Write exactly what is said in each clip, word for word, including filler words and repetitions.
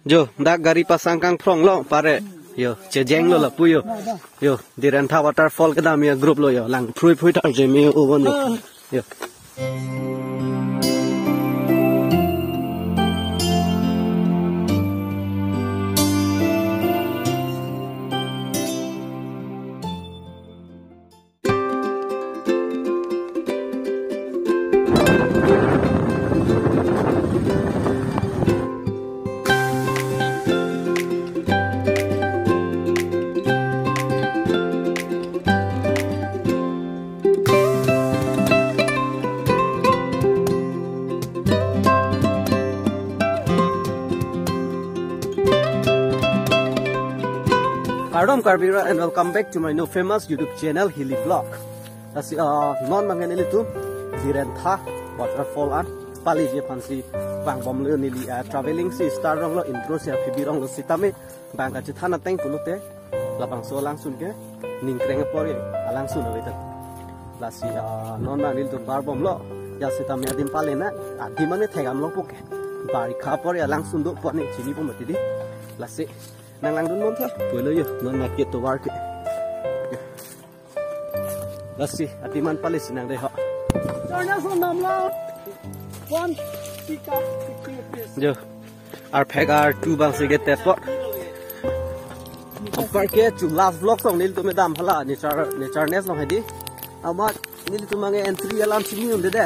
Jo, dak gari pasang kangphrong lo, pare. Yo, chejeng lo lapu yo. Yo, Direntha waterfall kedam ya group lo yo. Lang phrui phrui tar je me o bon yo. Yo. Kardom Karbi Rat and welcome back to my new famous YouTube channel Hilly Vlog. Lasi, ah, non abang nelitum Direntha waterfall an paleji aphansi vangbomlo neli, ah, traveling si start ronglo, intro si aphi bironglo sitame bang kachethan ateng pulote labangso alangsun ke ningkreng apor alangsun ave ta. Lasi, ah, non abang nelitum varbomlo ya sitame adim pale na, adim mane thekdam lo puke. Barikha apor alangsun do pu ne chinipo mati di. Lasi nanglangdun bom tha. Pulo yo, non market tovar ke. Yo. Lasi, adim an pale si nangdei ho. Charna so namla. One pika fifty rupees. Jo. Arphek artu abang si ke tepo. Apar ke chu last vlog song nelitum kedam hala nature, nature nest along hedi. Amat nelitum abang ke entry alam chini un-e de.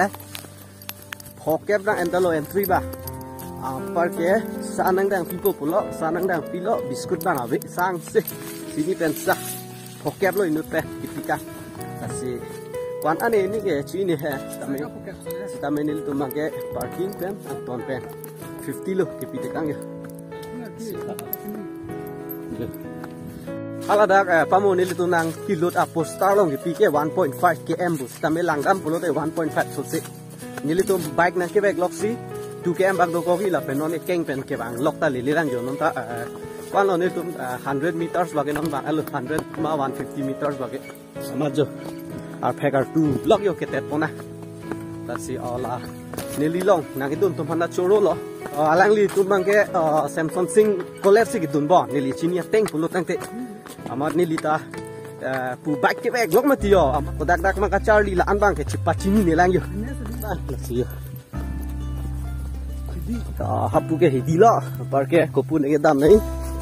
Phokep abang anta lo entry ba. Apar ke sa nangdang pipo pulo, sa nangdang pilo, biscuit abang ave, sangse. Chini pen sa. Phokep lo inut pen, kipika. Lasi, ko-an ane ni ke chini he. Sitame, sitame nelitum abang ke parking pen, angton pen fifty lo, kipi tekang ya. Hala dak, eh, pamo nelitum nangkelut a-poster along kipi ke one point five K M pu. Sitame langdam pulote one point five sose. Nelitum bike nangkevek loksi two K M bak dokok-i lapen non ekeng pen kevang lok ta lele lang jo non ta, eh, ko-an lo nelitum, eh, hundred meters bak ke non vang alo, hundred ma one fifty meters bak ke. Amat jo. Arphek artu lok yo ketet pona. Lasi ola neli long nangkedun atum aphan ta choro lo. Oh, alanglitum abang ke, oh, Semsonsing College si kedun bo. Neli chini ateng pulo tangte. Amat neli ta, eh, pu bike kevek lok mati yo. Amat kodak dak ma kacharli la-an abang ke chepachinine lang yo. Ah, lasi yo. Ah, hapu ke hidi lo. Apar ke kopu ne kedam nai.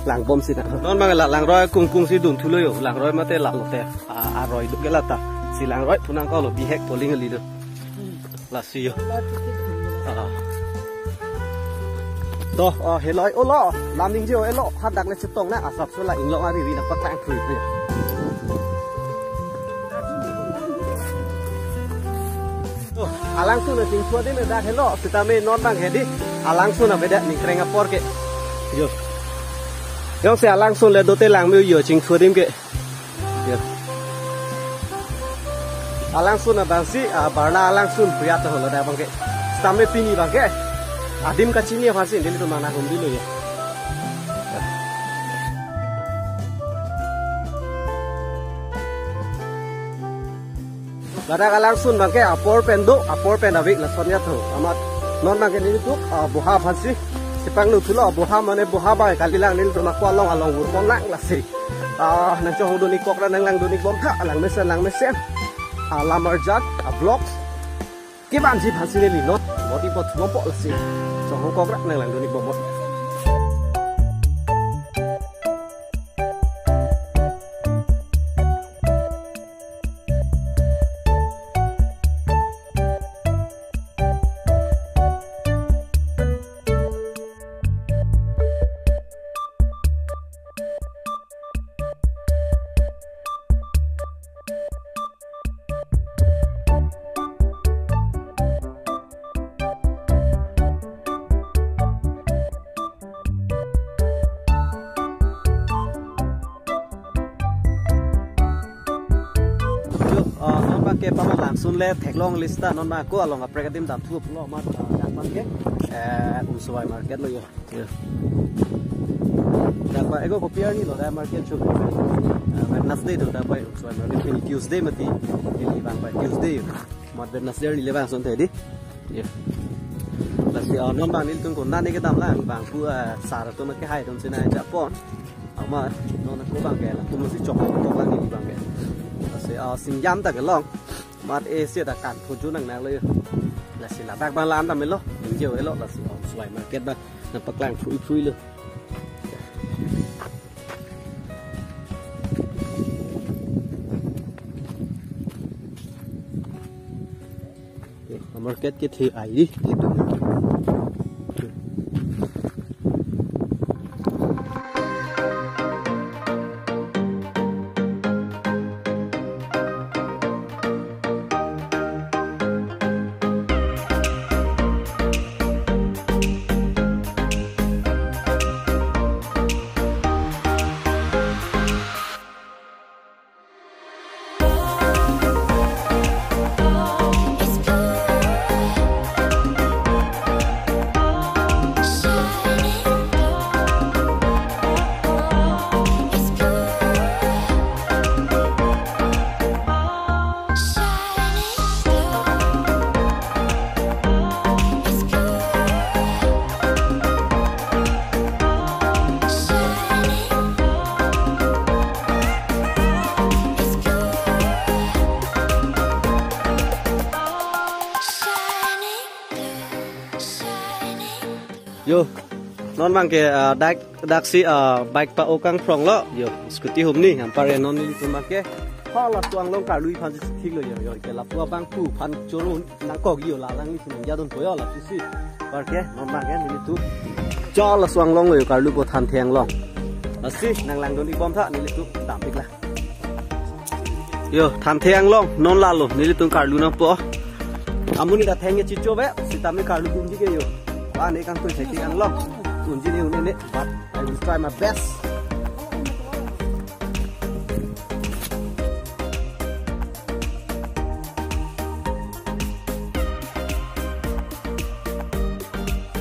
Langbom si na. Non abang la langroi kungkung si dun thulo yo. Langroi mate la lote. Ah, aroi do ke la ta. Si langroi pu nangkok lo, bihek poling ali do. Lasi yo. Ah. To, oh, heloi olo. Lam ningje olo. Hadak le chetong na asap so la inglong ari ri nangpaklang thui thui. To, alangsun le chingthua adim dak helo. Sitame non abang hedi. Alangsun avedet ningkreng apor ke. Yo. Jongsi alangsun le dote lang me yo chingthua adim ke. Ya. Alangsun abang si, ah, Barna alangsun pria to holo dak abang ke. Sitame pini abang ke. Adim kachini aphan si nelitum nanghundi lo ya. Ladak alangsun abang ke apor pen do, apor pen ave lason ya to. Amat non abang ke nelitum, ah, boha aphan si. Sipang nu thulo boha mane boha abang kalilang nelitum ako along along vur pon lang lasi. Ah, nangchonghong dun-ik kok ra nanglang dun-ik bom tha, lang mesen, lang mesen. Ah, lam arjan, ah, vlogs. Kevanji aphan si neli not, not ipo thubom po lasi. Chonghong kok ra nanglang dun-ik bom mo. Yo, ah, non abang ke pama langsun le theklong lista non abang ako along kaprek adim dam thu pulo amat, ah, dak abang ke, eh, Umswai market lo yo. Yo. Dak abang ego kopi arni lo dak market chu. Ah, Wednesday do dak abang Umswai market, pini Tuesday mati. Pini abang abang Tuesday yo. Amat Wednesday arni le vangson te di. Yo. Las Ya, non bang nelitum konat ne kedam lang, bang pu, eh, sar atum ke hai atum sina japon. Ama non ko bang ke la, tum si chok ko bang neli bang ke. Lasi, ah, singjam ta kelong. Mat e si ta kan phojo nang nang lo yo. Lasi ladak bang lan ta melo. Ningje lo lasi, oh, Suai market bang. Nangpaklang phrui phrui lo. Market kethe ai di. Yo, non bang ke, ah, dak, dak si, ah, bike pa-o kangphrong lo. Yo, scooty hum ni, anpar non nelitum bang ke. Hala suang long karlu aphan si thik lo yo, yo, ke lapu abang pu aphan choro nangkok yo, la lang ni si nang jadon po yo, la si si. Anpar ke, non bang ke nelitum. Chal la suang long lo yo, karlu po Thanthe Anglong. Lasi, nang langdun-ik bom tha, nelitum dam-ik la. Yo, Thanthe Anglong, non lalo, nelitum karlu nangpo. Amonit atheng ke chicho be, sitame karlu dunji ke yo. Wa ne kangtui seki anglong. Dunji ne une ne, but I will try my best.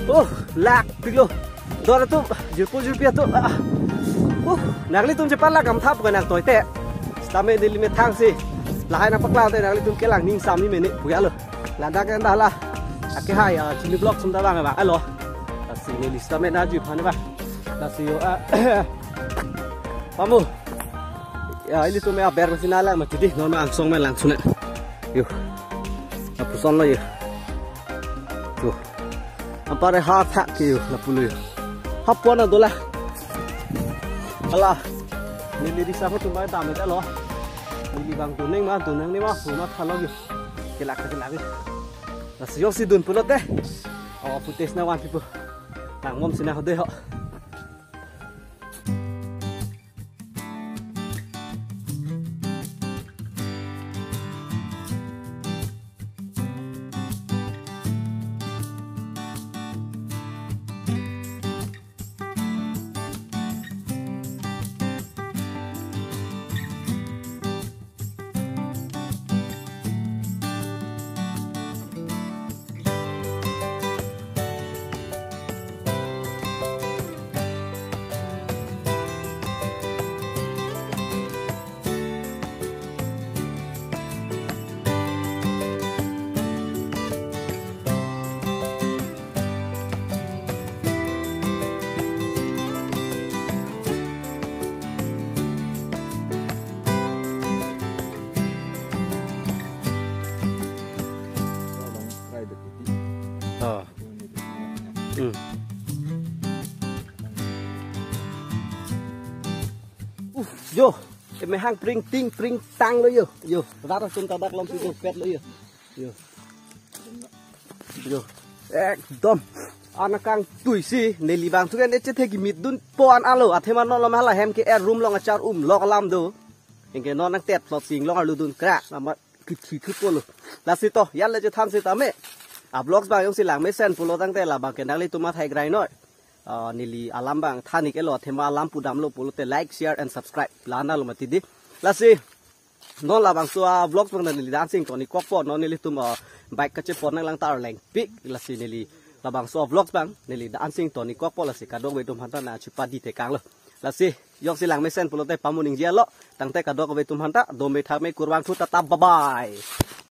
Oh, lak pik lo. Dor atum, jirpo jirpi atum. Ah. Uh, nanglitum chepan la kam thap ko nang toite. Sitame neli methang si. Lahai nangpaklang te nanglitum kelang ning sami mene puya lo. Ladak ke dah la. Ake hai, ah, chini vlog sum ta bang bang alo. Lasi neli sitame nangji aphan bang. Lasi yo, ah. Pamu. Ya, ilitum ya ber masih nalang mati di. Non angsong me langsung ne. Yo. Lapuson lo yo. Yo. Anpar ha thak ke yo, lapu lo yo. Hapon adola. Ala. Neli risa ko tumbai dam ta lo. Neli bang tuning ma, tuning ni ma, puma thalo yo. Kelak kelak yo. Lasi yo si dun pulote. Oh, footage nangvan pipo. Nang mom sina hode ho. Oh. Hmm. Uh, yo, kemehang pring ting pring tang lo yo. Yo, rara sum tadak lom pido pet lo yo. Yo. Yo. Ekdom. Anakang tuisi neli bang thuke ne chethe kemit dunpo an alo. Athema non lo mahala hem ke er room long achar um lok alam do. Anke non nangtet plot sing long arlu dun kra. Lama kithi thu polo. Lasi to, yan le chethan sitame. A vlogs bang jongsi lang mesen pulo tangte labang ke nanglitum athai grai noi. Ah, neli alam bang than-ik-et lo, athema alam pudam lo pulote like, share and subscribe. Lana lo mati di. Lasi non labangso a vlogs bang neli dancing toni kokpo, non nelitum, ah, bike kachepon nanglang tar lengpik. Lasi neli labangso a vlogs bang neli dancing toni kokpo, lasi kadokave atum aphanta nangchepadi tekang lo. Lasi jongsi lang mesen pulote pamu ningje lo. Tangte kadokave atum aphanta dome thame kurvangthu, tata bye bye.